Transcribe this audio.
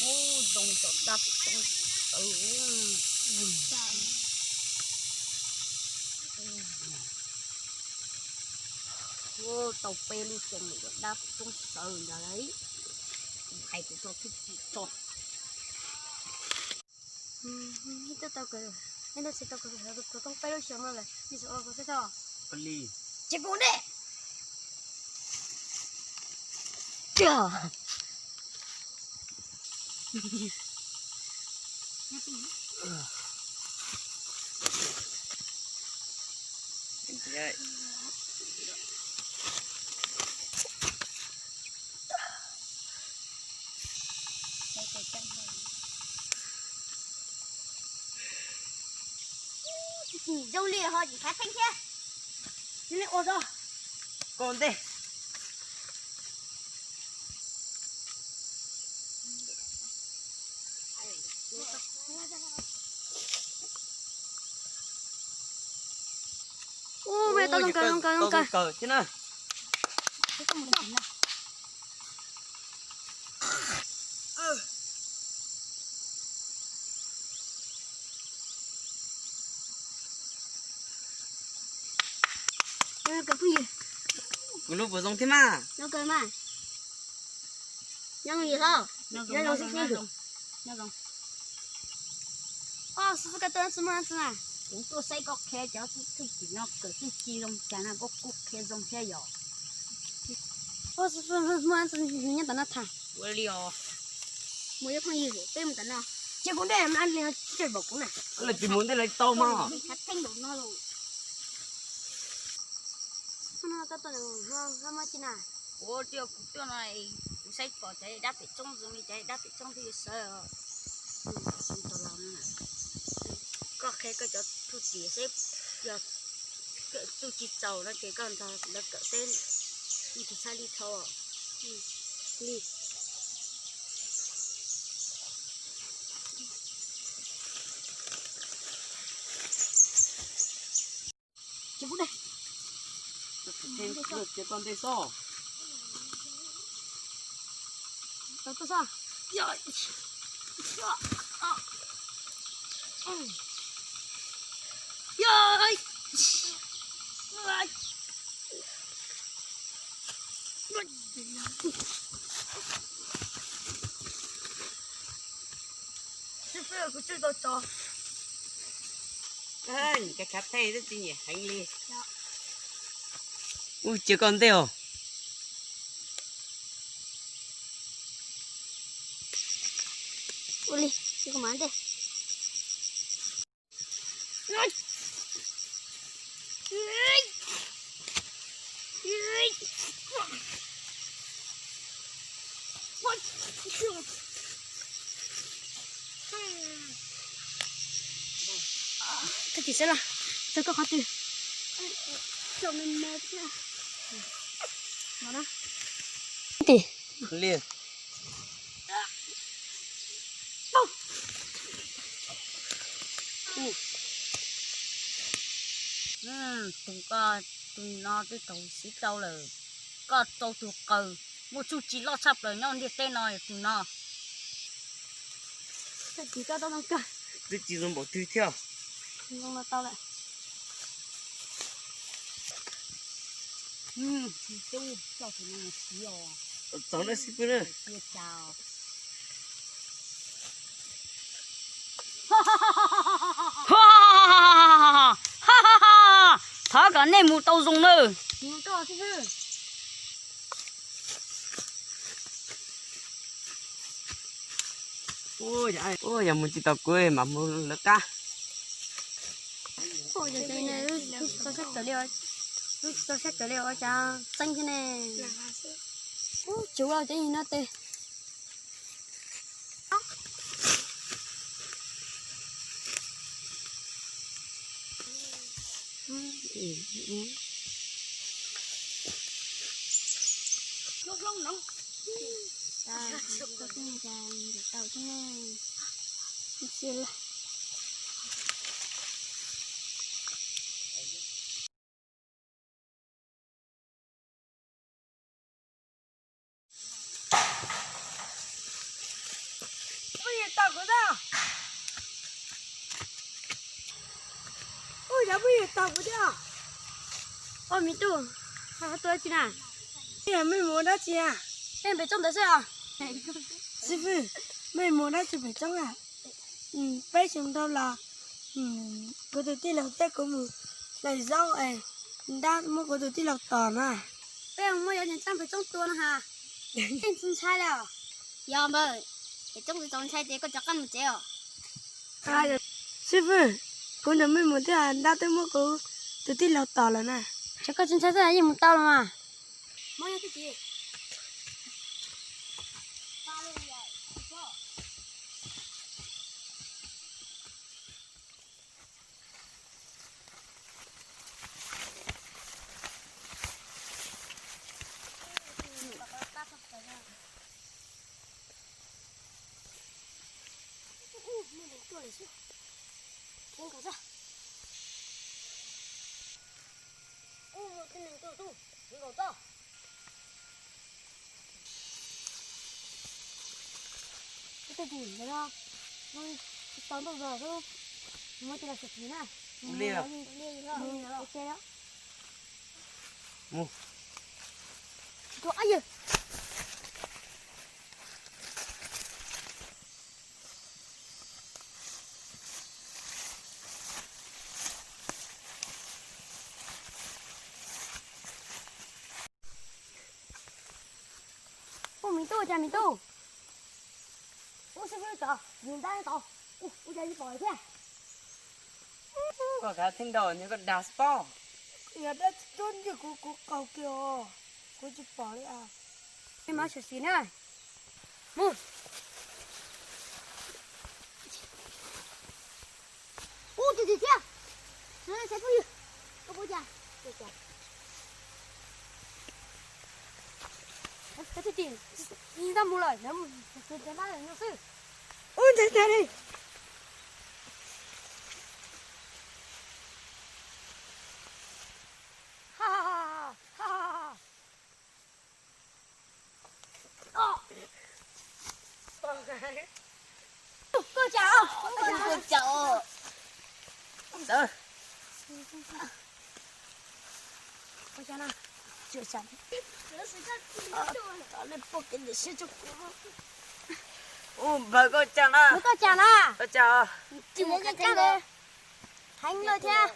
Ub, zoo li cov dab pem tsooj tawv. Ub, tau peb lub xyoo lawm cov dab pem tsooj tawv ntag lauj. Hais tus tso twb tsis tso. Tau kawg, tau kawg, tau peb lub xyoo no lawm, tsis ua kuv xwb tso. Ces kuv ne. Zoo li ho tsis khav theeb thiab. Li ua tso. Koj ntej. Ub, tau zoo kawg, zoo kawg, zoo kawg thiab na. Kuv lub puas zoo thiab mas? Nyob zoo li hos, nyob zoo xwb xwb. Os, xib fwb, koj tuaj txog muaj txog na. Kuv tuaj saib koj qhia cov txuj tim no kawm txuj ci zoo cas na, koj kuj qhia zoo thiab yom. Os, xib fwb, muaj txog nyob tom no tham. Ua li os. Mus ib phooj ywg, peb mus tom no. Ces kuv nrog mas li tsis pom kuv na. Lawv tsis mus ntej lawv tau mas. Khav theeb npaum no los. Xib fwb, koj tuaj no muaj tsi na? Ua li kuv tuaj no, kuv saib pom cov dab pem tsooj zoo li cov dab pem tsooj twb yuav sawv. Koj qhia koj cov txuj tim seb yog kawm txuj ci txaus no ces koj nrog lawv kawm seb ib tug txhab li dhau li. Ces kuv de, ces koj ntej xwb. Tau tuaj xwb. Xib fwb, kuv tswj tau tso. Khav theeb twb tsis nyiam heev li. Ub, cia koj ntej os. Ua li, cia kuv mam ntej. Koj chim siab los txog koj qhov twg. Tim. Li. Tus koj, tus no twb tau siv tau lawm. Koj tau tus qaws muaj txuj ci loj tshaj plaws nyob ntiaj teb no yog tus no. Twb tsis zoo npaum twg thiab. Zoo no tau lawm. Txaus na xib fwb na. Thov kom nej mus tau zoo nawb. Mus tau xib fwb. Ua yog mus tsis tau kuv mam mus lawv qab. Ua yog tsis tau sab cawv li, tsis tau sab cawv li ua cas txeeb thiab ne. Ub, tsuv cov yig no tes. Phooj ywg tos kuv thiab. Ub, cov phooj ywg tos kuv thiab. Ua me tub, tua dab tsi na? Mej mus dab tsi a? Mej pem tsooj ntawd xwb os. Xib fwb, mej mus dab tsi pem tsooj a? Peb xyoo dhau los kuv tus tij laug thiab kuv mus hlais zaub es ntab muab kuv tus tij laug tom na. Peb muab yuav niag txaj pem tsooj tua no ha. Peb tsis ntshai li os. Yog npawg, es tsooj tsis txaus ntshai ces koj rov qab mus tsev os. Xib fwb, kuv nrog mej mus thiab, ntab twb muab kuv tus tij laug tom lawm na. Ces koj tsis ntshai xwb yeej mus tau los mas. Tau ntuj zog xwb, muab coj los sawv tsees na. Mus li os. Mus li os. Mus. Tsis tau, ab yawg. Ub, me tub, cas me tub. Ub, xib fwb tod, yus ntab tod. Ub, ua cas yus pom thiab? Koj khav theej nraud nyob koj dag xwb pob. Yog dab tsi tuaj ncig kuv, kuv qaug kiag os, kuv tsis pom li as. Maj mam sim sim na. Mus. Ub, tus tim thiab. Saib phooj ywg, koj puas cas? Tus tim, tus tim, tus tim mus lawm, tus tim ntab lawm no xwb. Ub, ntag ntag li. Ha ha ha ha ha. Koj cas os? Koj cas os? Ub, npawg koj cas na? Koj cas na? Koj cas os? Heev lawm thiab.